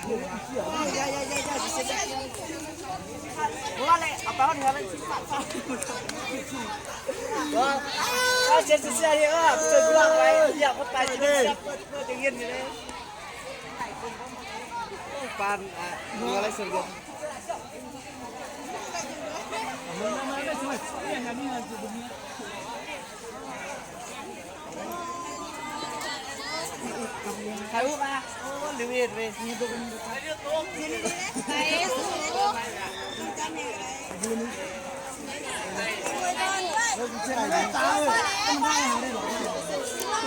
Hnub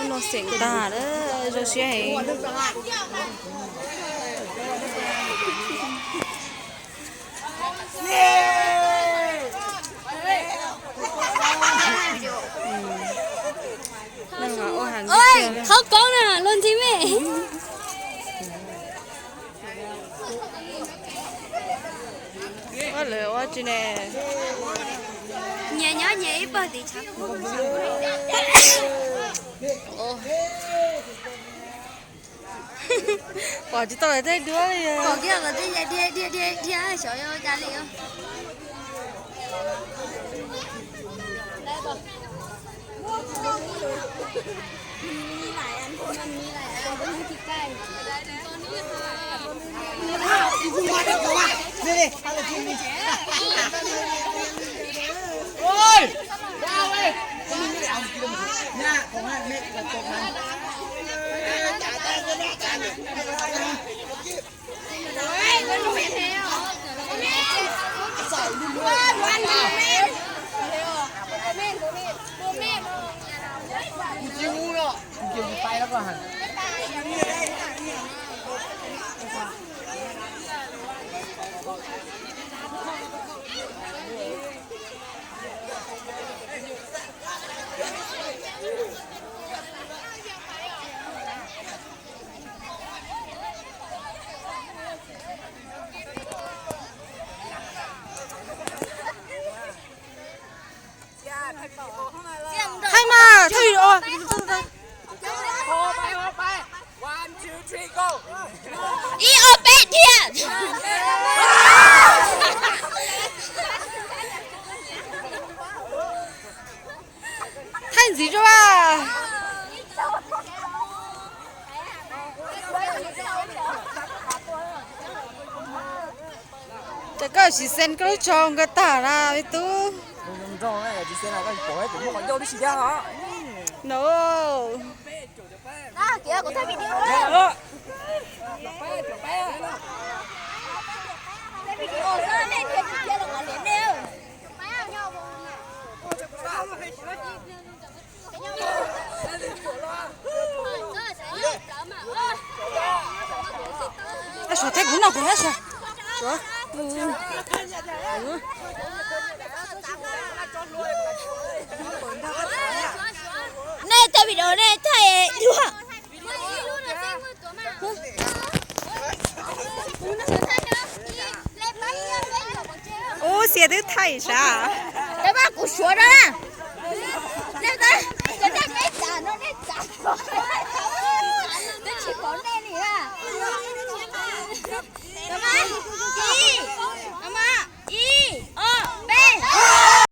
no xeem tag lawm, zoo siab heev. Ua heev tiag tiag. Thov koob na, luag ntxhi me. Ua lawv ua tsi ne? Nyias nyob nyias ib pawg tiv tshav. Pom tsis tau lawv tej duab li. Pom kiag lawv tej dhia dhia dhia dhia xyov yog cas li. Thaij mas, thaij video. Ib ob peb dhia. Thaij ntxiv rau mas. Ces koj siv xees koj lub tsho nkawd tag na me tub. No. Suav thaij kuv no kuv suav. Nej thaij video nej thaij dua. Ub, Xias twb thaij sav. Kuv suav rau na.